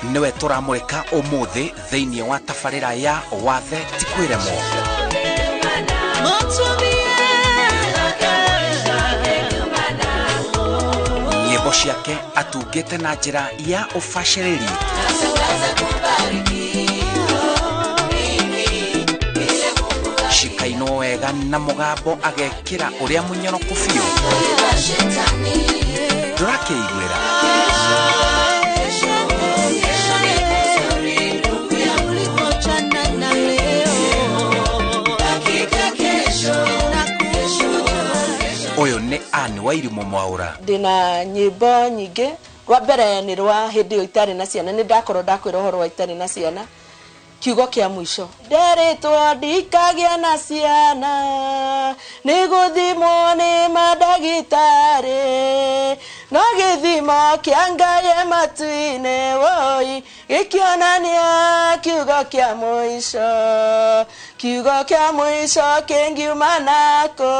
nĩwe tũramũrĩka ũmũthĩ thĩinĩ wa tabarĩra ya Wathe ti kwĩremwo. Nyĩmbo ciake atungĩte na njĩra ya ũbacĩrĩri. Cikainwo wega na mũgambo agekĩra ũrĩa mũnyoroku biũ. Ndũrakĩiguĩra. Ũyũ nĩ Ann Wairimu Mwaũra. Ndĩna nyĩmbo nyingĩ. Rwa mbere nĩ rwa hĩndĩ ĩyo itarĩ na ciana, nĩ ndakorwo ndakwĩra ũhoro wa itarĩ na ciana. Kiugo kĩa mũico. Nderĩtwo ndikagĩa na ciana, nĩ gũthimwo nĩ mandagĩtarĩ, no gĩthimo kĩa Ngai matu-inĩ woi, gĩkĩonania kiugo kĩa mũico. Kiugo kĩa mũico kĩngiuma nakũ,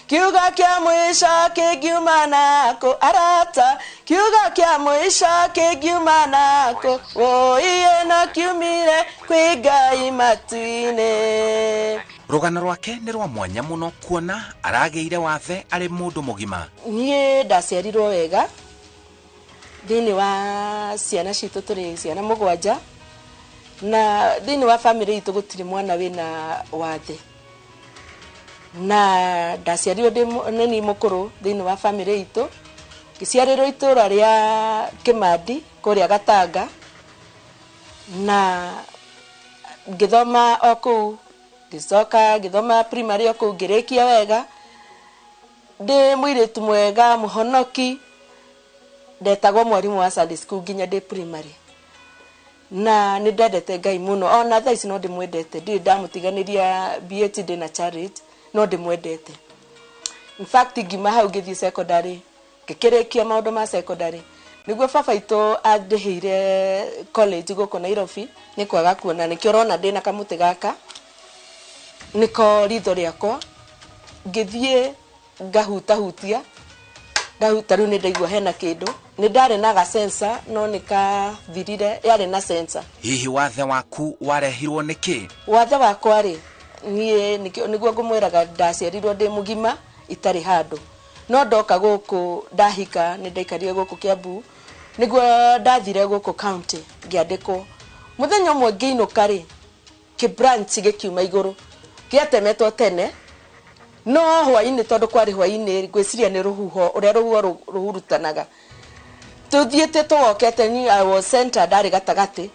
kiugo kĩa mũico kĩngiuma nakũ, arata, kiugo kĩa mũico kĩngiuma nakũ, woi ĩno kiumire kwĩ Ngai matu-inĩ. Rũgano rwake nĩ rwa mwanya mũno kuona aragĩire wathe arĩ mũndũ mũgima. Niĩ ndaciarirwo wega thĩinĩ wa ciana citũ, tũrĩ ciana mũgwanja, na thĩinĩ wa family itũ gũtirĩ mwana wĩna wathe. Na ndaciarirwo ndĩ nĩ mũkũrũ thĩinĩ wa family itũ, ngĩciarĩrwo itũra rĩa Kĩmandi kũrĩa Gatanga, na ngĩthoma o kũu, ngĩcoka ngĩthoma primary o kũu, ngĩrĩkia wega. Ndĩ mũirĩtu mwega mũhonoki, ndetagwo mwarimũ wa Sunday school nginya ndĩ primary. Na nĩ ndendete Ngai mũno, ona thaa ici no ndĩmwendete, ndirĩ ndamũtiganĩria BAT ndĩ na charity, no ndĩmwendete. In fact ngiuma hau ngĩthiĩ secondary, ngĩkĩrĩkia maũndũ ma secondary, nĩguo baba itũ andĩhĩire college gũkũ Nairobi, nĩ kwaga kuona, nĩkĩo ũrona ndĩna kamũtĩ gaka, nĩko ritho rĩakwa. Ngĩthiĩ ngahutahutia, ndahuta rĩu nĩ ndaigua hena kĩndũ. Nĩ ndarĩ na ga sensor, no nĩ kathirire, yarĩ na sensor. Hihi wathe waku warehirwo nĩ kĩ? Wathe wakwa rĩ, niĩ nĩguo ngũmwĩraga ndaciarirwo ndĩ mũgima itarĩ handũ. No ndoka gũkũ ndahika, nĩ ndaikarire gũkũ Kiambu, nĩguo ndathire gũkũ county ngĩandĩkwo. Mũthenya ũmwe ngĩinũka rĩ, kĩ branch gĩkiuma igũrũ, gĩatemetwo tene, no hwainĩ, tondũ kwarĩ hwainĩ, ngwĩciria nĩ rũhuho, ũrĩa rũhuho rũhurutanaga. Tũthiĩte tũwokete, ni I was center, ndarĩ gatagatĩ,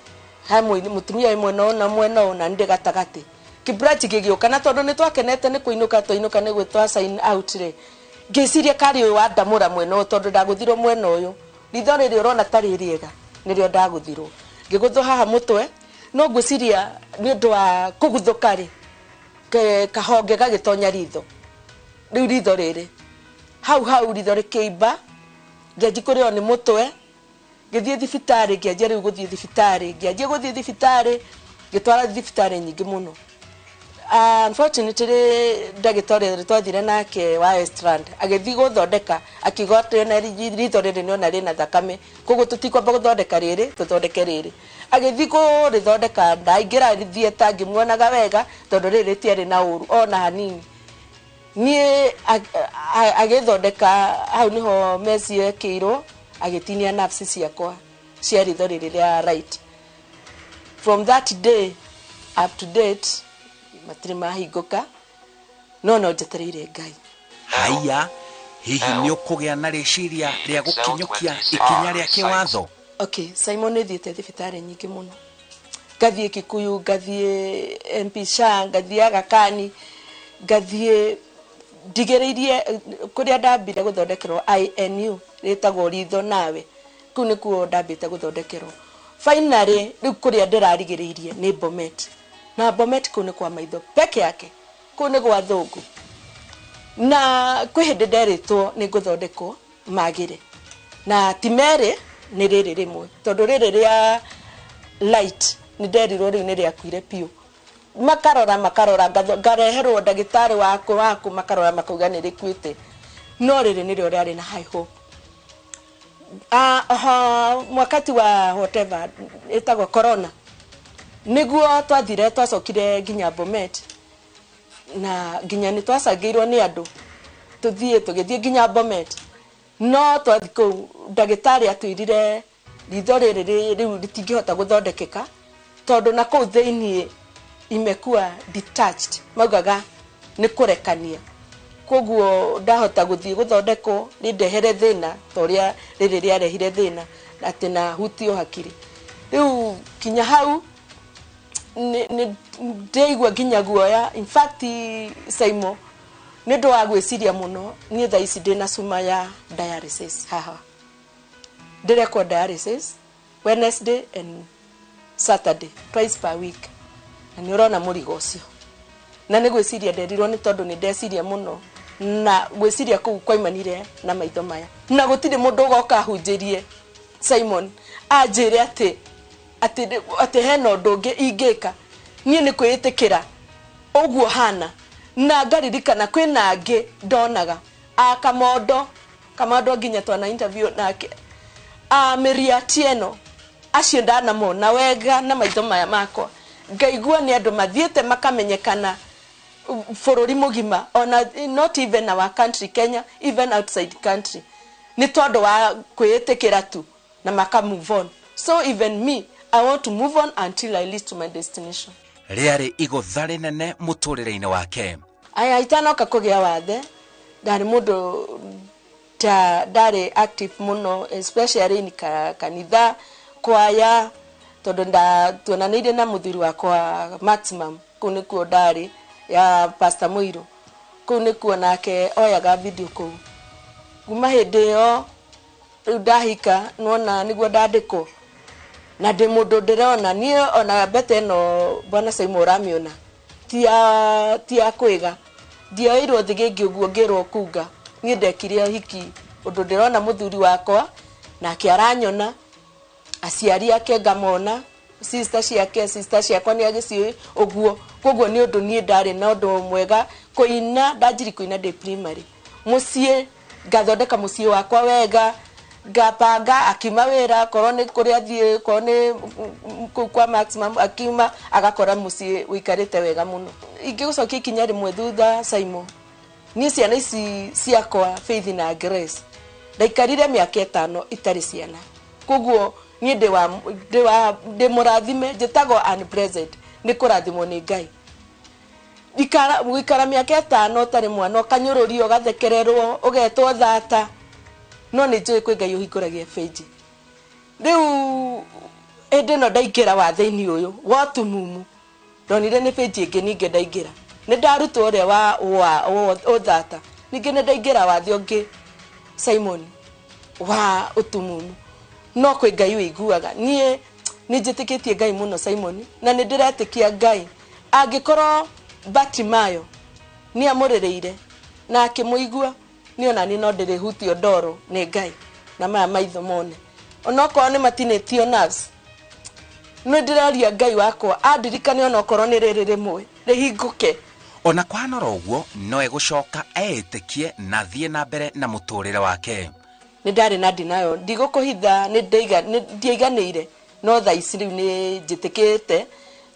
he mũtumia wĩ mwena ũyũ na mwena ũyũ, na niĩ ndĩ gatagatĩ. Kĩ branch gĩgĩũka, na tondũ nĩ twakenete nĩ kũinũka, twainũka nĩ gwĩtwa sign out rĩ, ngĩciria karĩ ũyũ wandamũra mwena ũyũ, tondũ ndagũthirwo mwena ũyũ. Ritho rĩrĩ ũrona tarĩ rĩega, nĩrĩo ndagũthirwo. Ngĩgũthwo haha mũtwe, no ngwĩciria nĩ ũndũ wa kũguthũka rĩ, kahonge gagĩtonya ritho. Rĩu ritho rĩrĩ, hau hau ritho rĩkĩimba, ngĩanjia kũrĩo nĩ mũtwe, ngĩthiĩ thibitarĩ, ngĩanjia rĩu gũthiĩ thibitarĩ, ngĩanjia gũthiĩ thibitarĩ, ngĩtwara thibitarĩ nyingĩ mũno. Unfortunately, ndagĩtarĩ ũrĩa twathire nake wa Westland agĩthiĩ gũthondeka, akiuga atĩ ona ritho rĩrĩ nĩona rĩna thakame, koguo tũtikwamba gũthondeka rĩrĩ, tũthondeke rĩrĩ. Agĩthiĩ kũrĩthondeka, ndaingĩra theatre ngĩmuonaga wega, tondũ rĩrĩ rĩtiarĩ na ũru ona hanini. Niĩ agĩthondeka, hau nĩho meci yekĩirwo, agĩtinia nerves ciakwa cia ritho rĩrĩ rĩa right. From that day up to date matirĩ mahingũka, no no njetereire Ngai. Haiya, hihi nĩ ũkũgĩa na rĩciria rĩa gũkinyũkia ikinya rĩa kĩwatho? Okay, Simon, nĩ thiĩte thibitarĩ nyingĩ mũno, ngathiĩ Kikuyu, ngathiĩ MP Shah, ngathiĩ Aga Khan, ngathiĩ ndigĩrĩirie kũrĩa ndambire gũthondekerwo INU, rĩtagwo ritho nawe, kũu nĩkuo ndambĩte gũthondekerwo. Finally rĩu kũrĩa ndĩrarigĩrĩirie nĩ Bomet, na Bomet kũu nĩ kwa maitho peke yake, kũu nĩ gwa thũngũ. Na kwĩ hĩndĩ nderĩtwo nĩ ngũthondekwo magĩre, na ti merĩ, nĩ rĩrĩ rĩmwe, tondũ rĩrĩ rĩa light nĩ nderirwo rĩu nĩ rĩakuire biũ. Makarora makarora, ngareherwo ndagĩtarĩ waku waku, makarora makauga nĩ rĩkuĩte, no rĩrĩ nĩrĩo rĩarĩ na high hope. Wakati wa whatever ĩtagwo corona, nĩguo twathire, twacokire nginya Bomet, na nginya nĩ twacangĩirwo nĩ andũ tũthiĩ, tũgĩthiĩ nginya Bomet. No twathiĩ kũu, ndagĩtarĩ atwĩrire ritho rĩrĩ rĩu rĩtingĩhota gũthondekeka, tondũ na kũu thĩiniĩ imekuwa detached, maugaga nĩ kũrekania. Koguo ndahota gũthiĩ gũthondekwo rĩndehere thĩna ta ũrĩa rĩrĩ rĩarehire thĩna, atĩ na hutio hakiri. Rĩu kinya hau nĩ ndĩigua nginya guoya. In fact, Saimo, nĩ ũndũ wa gwĩciria mũno, niĩ thaa ici ndĩna cuma ya dialysis haha. Ndĩrekwo dialysis Wednesday and Saturday, twice per week, na nĩ ũrona mũrigo ũcio. Na nĩ gwĩciria nderirwo nĩ tondũ nĩ ndeciria mũno, na gwĩciria kũu kwaimanire na maitho maya. Na gũtirĩ mũndũ ũgoka ahunjĩrie, Simon, anjĩre atĩ hena ũndũ ũngĩ ingĩka. Niĩ nĩ kwĩĩtĩkĩra ũguo hana, na ngaririkana kwĩna angĩ ndonaga a Kamondo, Kamondo nginya twana interview nake, a Mĩria Tieno, acio ndanamona wega na maitho maya makwa, ngaigua nĩ andũ mathiĩte makamenyekana bũrũri mũgima, ona not even our country Kenya, even outside country, nĩ tondũ wa kwĩĩtĩkĩra tu na maka move on. So even me, I want to move on until I reach to my destination. Rĩarĩ igũtha rĩnene mũtũrĩre-inĩ wake. Aya, itanoka kũgĩa wathe, ndarĩ mũndũ ta ndarĩ active mũno, especially in kanitha, kwaya, tondũ nda tuonanĩire na mũthuri wakwa Maximum. Kũu nĩkuo ndarĩ ya Pastor Mũirũ, kũu nĩkuo nake oyaga video kũu. Kuma hĩndĩ ĩyo rĩu ndahika, nĩwona nĩguo ndandĩkwo, na ndĩ mũndũ ndĩrona niĩ ona mbete ĩno, bwana Saimo, ũramĩona ti ya kwĩga. Ndioirwo thĩgĩngĩ ũguo ngĩrwo kunga. Niĩ ndekire ũhiki ũndũ ndĩrona mũthuri wakwa, nake aranyona, aciari ake ngamona, sister ciake, sister ciakwa nĩ agĩciũĩ ũguo. Koguo nĩ ũndũ niĩ ndarĩ na ũndũ mwega. Kũina ndanjiri kũina ndĩ primary. Mũciĩ ngathondeka mũciĩ wakwa wega, ngapanga akiuma wĩra, korwo nĩ kũrĩa athiĩ, korwo nĩ kũu kwa Maximum, akiuma agakora mũciĩ ũikarĩte wega mũno. Ingĩgũcokia ikinya rĩmwe thutha, Simon, niĩ ciana ici ciakwa, Faith na Grace, ndaikarire mĩaka 5 itarĩ ciana. Koguo niĩ ndĩ wa ndĩ mũrathime, njĩtagwo unblessed, nĩ kũrathimwo nĩ Ngai. Gũikara mĩaka 5 ũtarĩ mwana, ũkanyũrũrio, ũgathekererwo, ũgetwo thata, no nĩ njũĩ kwĩ Ngai ũhingũragia benji. Rĩu hĩndĩ ĩno ndaingĩra wathe-inĩ ũyũ wa ũtumumu, ndonire nĩ benji ĩngĩ. Ningĩ ndaingĩra, nĩ ndarutwo ũrĩa wa ũthata. Ningĩ nĩ ndaingĩra wathe ũngĩ, Simon, wa ũtumumu. No kwĩ Ngai ũiguaga. Niĩ nĩ njĩtĩkĩtie Ngai mũno, Simon, na nĩ ndĩretĩkia Ngai angĩkorwo Batimayo nĩ amũrĩrĩire na akĩmũigua, niĩ ona niĩ no ndĩrĩhutio ndoro nĩ Ngai na maya maitho mone, onokorwo nĩ matinĩtio nerves. Nĩ ndĩroria Ngai wakwa andirikane, onokorwo nĩ rĩrĩ rĩmwe rĩhingũke. Ona kũhana oro ũguo, no egũcoka eĩtĩkie na thiĩ na mbere na mũtũrĩre wake. Nĩ ndarĩ na ndinayo, ndigũkũhitha, nĩ ndiaiganĩire, no thaa ici rĩu nĩ njĩtĩkĩte,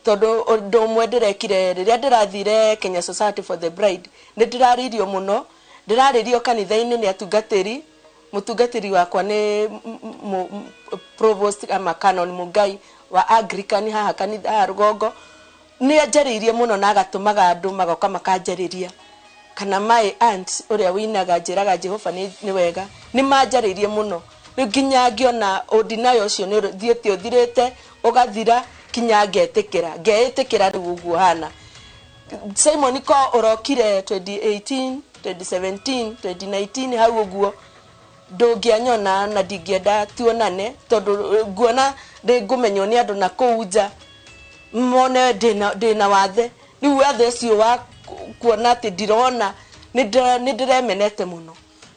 tondũ ũndũ ũmwe ndĩrekire rĩrĩa ndĩrathire Kenya Society for the Blind, nĩ ndĩrarĩirio mũno, ndĩrarĩrio kanitha-inĩ nĩ atungatĩri. Mũtungatĩri wakwa nĩ provost ama Canon Mungai wa Anglican haha kanitha haha rũgongo. Nĩ anjarĩirie mũno na agatũmaga andũ magoka makanjarĩria, kana my aunt ũrĩa wĩinaga njĩraga Jehova nĩ wega. Nĩ manjarĩirie mũno, rĩu nginya ngĩona ũndinayo ũcio nĩ ũthiĩte ũthirĩte, ũgathira, kinya ngetĩkĩra, ngeĩtĩkĩra rĩu ũguo hana. Simon, ko ũrokire 2018, 2017, 2019 hau ũguo, ndũngĩanyona na ndingĩenda tuonane, tondũ nguona ndĩngũmenywo nĩ andũ na kũu nja, mone ndĩna wathe. Rĩu wathe ũcio wa kuona atĩ ndirona, nĩ ndĩremenete mũno,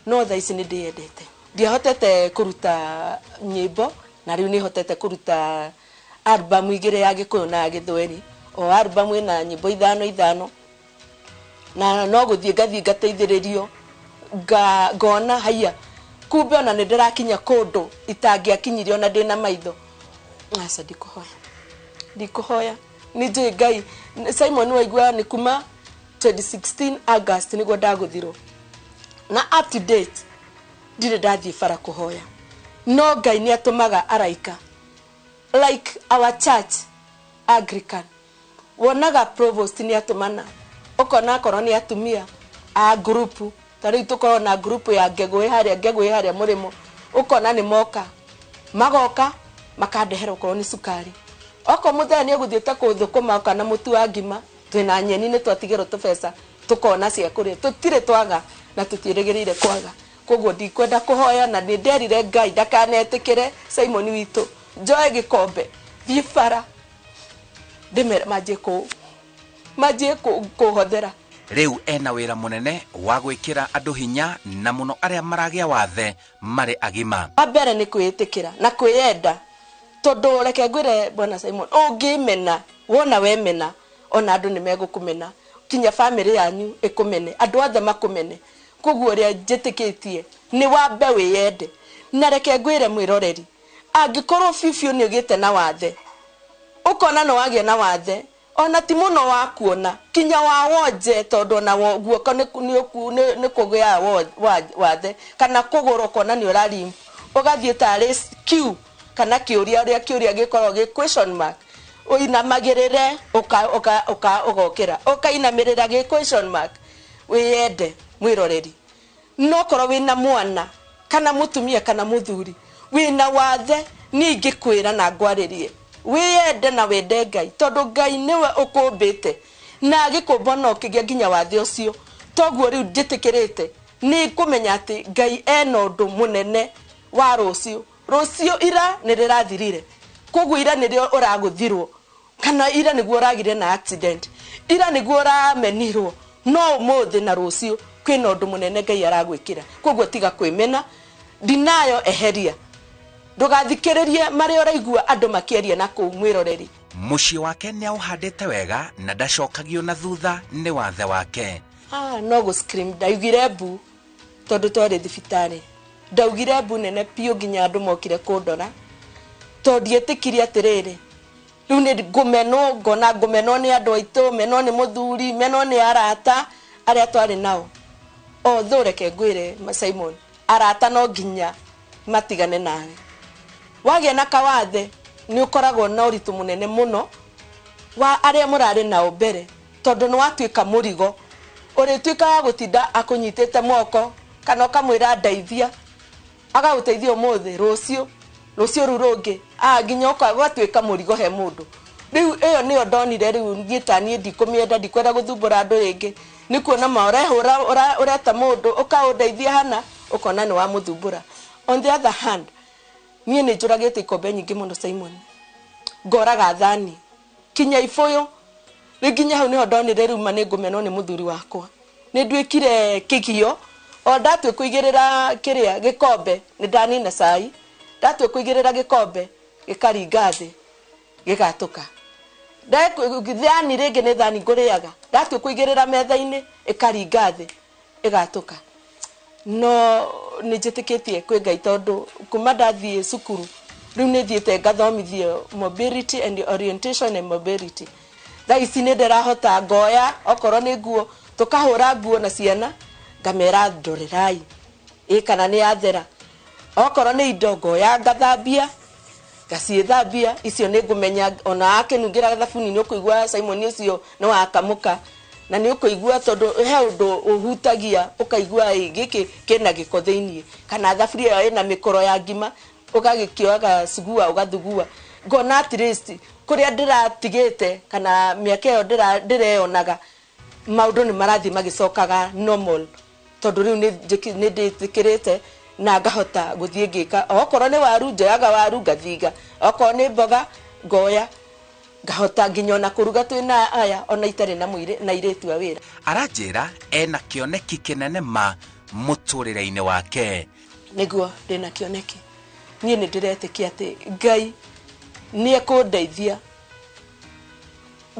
no thaa ici nĩ ndĩyendete. Ndiahotete kũruta nyĩmbo, na rĩu nĩ hotete kũruta album igĩrĩ, ya Gĩkũyũ na ya Gĩthweri. O album ĩna nyĩmbo ithano ithano, na no gũthiĩ ngathiĩ ngateithĩrĩrio, ngona haiya Kumbe ona nĩ ndĩrakinya kũndũ itangĩakinyirie ona ndĩna maitho. Aca ndikũhoya nĩ njũĩ Ngai. Simon waigua nĩ kuma 2016 August nĩguo ndagũthirwo, na up to date ndirĩ ndathiĩ bara kũhoya, no Ngai nĩ atũmaga araika. Like our church Anglican, wonaga provost nĩ atũmana, ũkona akorwo nĩ atumia a ngurubu, ta rĩu tũkorwo na ngurubu ya ngegũ harĩa, ngegũ harĩa mũrĩmo, ũkona nĩ moka, magoka makandehera okorwo nĩ cukari, okorwo mũthenya nĩ ũgũthiĩte kũthũkũma kana mũtu wa ngima, twĩna nyeni nĩ twatigĩrwo tũbeca tũkona cia kũrĩa, tũtirĩ twaga na tũtiĩrĩgĩrĩire kwaga. Koguo ndikwenda kũhoya, na nĩ nderire Ngai ndakanetĩkĩre Simon witũ njoe gĩkombe thiĩ bara ndĩmere manjie kũhothera. Rĩu ena wĩra mũnene wa gwĩkĩra andũ hinya, na mũno arĩa maragĩa wathe marĩ agima. Wa mbere nĩ kwĩĩtĩkĩra na kwĩyenda, tondũ reke ngwĩre bwana Simon, ũngĩmena wona wemena ona andũ nĩ megũkũmena, kinya bamĩrĩ yanyu ĩkũmene, andũ othe makũmene. Koguo ũrĩa njĩtĩkĩtie nĩ wambe wĩyende. Na reke ngwĩre mwĩroreri, angĩkorwo biũ nĩ ũgĩte na wathe, ũkona nĩ wagĩa na wathe, ona ti mũno wa kuona kinya wa wonje, tondũ ona guoko nĩ kũgĩa wathe, kana kũgũrũ ũkona nĩ ũrarim, ũgathiĩ tarĩ Q kana kĩũria, ũrĩa kĩũria gĩkoragwo gĩ question mark, ũinamagĩrĩre ũgokĩra, ũkainamĩrĩra gĩ question mark. Wĩyende mwĩroreri, no korwo wĩna mwana kana mũtumia kana mũthuri wĩna wathe, niĩ ingĩkwĩra na ngwarĩrie wĩyende na wende Ngai, tondũ Ngai nĩwe ũkũmbĩte na agĩkũmba no ũkĩgĩa nginya wathe ũcio. Toguo rĩu njĩtĩkĩrĩte nĩ kũmenya atĩ Ngai ena ũndũ mũnene wa rũciũ. Rũciũ ira nĩ rĩrathirire, koguo ira nĩrĩo ũragũthirwo, kana ira nĩguo ũragire na accident, ira nĩguo ũramenirwo, no ũmũthĩ na rũciũ kwĩna ũndũ mũnene Ngai aragwĩkĩra. Koguo tiga kwĩmena, ndinayo eheria, ndũgathikĩrĩrie marĩa ũraigua andũ makĩaria na kũu mwĩroreri. Mũciĩ wake nĩ aũhandĩte wega na ndacokagio na thutha nĩ wathe wake. No gũ scream ndaugire mbu, tondũ twarĩ thibitarĩ, ndaugire mbu nene biũ nginya andũ mokire kũndora, tondũ ndietĩkirie atĩrĩrĩ, rĩu nĩ ngũmenwo, ngona ngũmenwo nĩ andũ aitũ, menwo nĩ mũthuri, menwo nĩ arata arĩa twarĩ nao. Although reke ngwĩre Simon, arata no nginya matigane nawe. Wagĩa na kawathe nĩ ũkoragwo na ũritũ mũnene mũno wa arĩa mũrarĩ nao mbere, tondũ nĩ watuĩka mũrigo, ũrĩtuĩka wa gũtinda akũnyitĩte moko kana ũkamwĩra ndeithia, agagũteithia ũmũthĩ, rũciũ rũciũ rũu rũngĩ, nginya ũgatuĩka mũrigo he mũndũ. Rĩu ĩyo nĩyo ndonire rĩu niĩ ta niĩ ndikũmĩenda, ndikwenda gũthumbũra andũ rĩngĩ, nĩ kuona ma ũrehũra ũreta mũndũ ũkaũndeithia hana, ũkona nĩ wamũthumbũra. On the other hand, niĩ nĩ njũragĩte ikombe nyingĩ mũno Simon, ngoraga thani kinya ibũyũ. Rĩu nginya hau nĩho ndonire rĩu ma nĩ ngũmenwo nĩ mũthuri wakwa, nĩ nduĩkire kĩgio. O ndatue kũigĩrĩra kĩrĩa gĩkombe nĩ ndanina cai, ndatue kũigĩrĩra gĩkombe gĩkaringa thĩ gĩgatũka, thani rĩngĩ nĩ thani ngũrĩaga, ndatue kũigĩrĩra metha-inĩ ĩkaringa thĩ ĩgatũka. No nĩ njĩtĩkĩtie kwĩ Ngai, tondũ kuma ndathiĩ cukuru rĩu nĩ thiĩte ngathomithio mobility and orientation and mobility. Thaa ici nĩ ndĩrahota ngoya okorwo nĩ nguo, tũkahũra nguo na ciana, ngamera ndorerai ĩ kana nĩ yathera, okorwo nĩ indo ngoya ngathambia, ngaciĩthambia, icio nĩ ngũmenya. Ona akĩnungĩra thabuni nĩ ũkũigua Simon ũcio nĩ wakamũka, na nĩ ũkũigua tondũ he ũndũ ũhutagia ũkaigua ĩ gĩkĩ kĩna gĩko thĩiniĩ, kana thaburia ĩyo ĩna mĩkoro ya ngima, ũgagĩkĩoga cugua ũgathugua. Ngona at least kũrĩa ndĩratigĩte kana mĩaka ĩyo ndĩreyonaga maũndũ nĩ marathiĩ magĩcokaga normal, tondũ rĩu nĩ ndĩtĩkĩrĩte na ngahota gũthiĩ ngĩka. Okorwo nĩ waru njoyaga waru ngathiga, okorwo nĩ mboga ngoya ngahota nginya ona kũruga twĩna aya ona itarĩ na na airĩtu a wĩra. Aranjĩra ena kĩoneki kĩnene ma mũtũrĩre-inĩ wake. Nĩguo ndĩna kĩoneki, niĩ nĩ ndĩretĩkia atĩ Ngai nĩ ekũndeithia,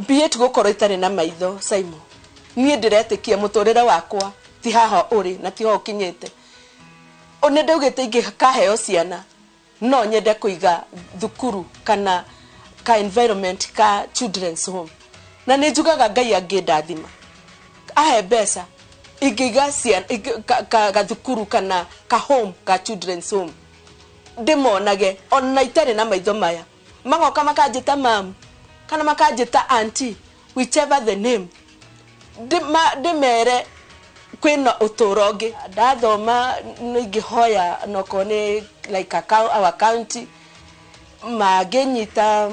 be it gũkorwo itarĩ na maitho Simon, niĩ ndĩretĩkia mũtũrĩre wakwa ti haha ũrĩ na ti ho ũkinyĩte. Nĩ ndaugĩte ingĩkaheo ciana no nyende kũiga thukuru kana ka environment ka children's home, na nĩ njugaga Ngai angĩndathima ahe mbeca ingĩiga ciana gathukuru kana ka home ka children's home, ndĩmonage ona itarĩ na maitho maya, magoka makanjĩta mam kana makanjĩta auntie, whichever the name, ndĩmere kwĩna ũtũro ũngĩ. Ndathoma nĩ ingĩhoya nokorwo nĩ like our county mangĩnyita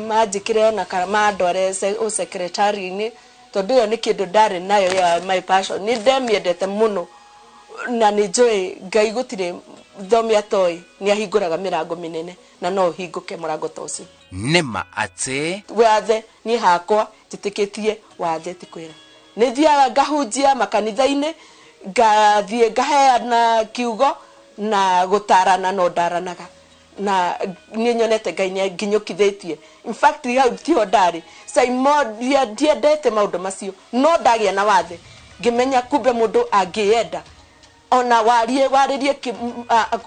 manjĩkĩre ona kana mandware ũsekretary-inĩ, tondũ ĩyo nĩ kĩndũ ndarĩ nayo ya my passion, nĩ ndemĩendete mũno, na nĩ njũĩ Ngai gũtirĩ thome atoĩ, nĩ ahingũraga mĩrango mĩnene na no ũhingũke mũrango ta ũcio. Nĩma atĩ wathe niĩ hakwa njĩtĩkĩtie wathe ti kwĩra, nĩ thiaga ngahunjia makanitha-inĩ, ngathiĩ ngaheana kiugo na gũtarana no ndaranaga, na niĩ nyonete Ngai nĩ nginyũkithĩtie. In fact hau tiho ndarĩ Simon, ndiendete maũndũ macio, no ndagĩa na wathe ngĩmenya kumbe mũndũ angĩenda ona warie warĩrie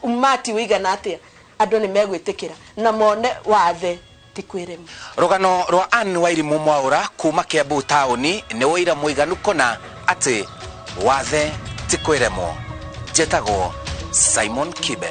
umati ũigana atĩa, andũ nĩ megwĩtĩkĩra na mone wathe ti kwĩrema. Rũgano rwa Ann Wairimu Mwaura kuma Kiambu taũni nĩ ũira mũiganu kũna atĩ wathe ti kwĩremwo. Njĩtagwo Simon Kibe.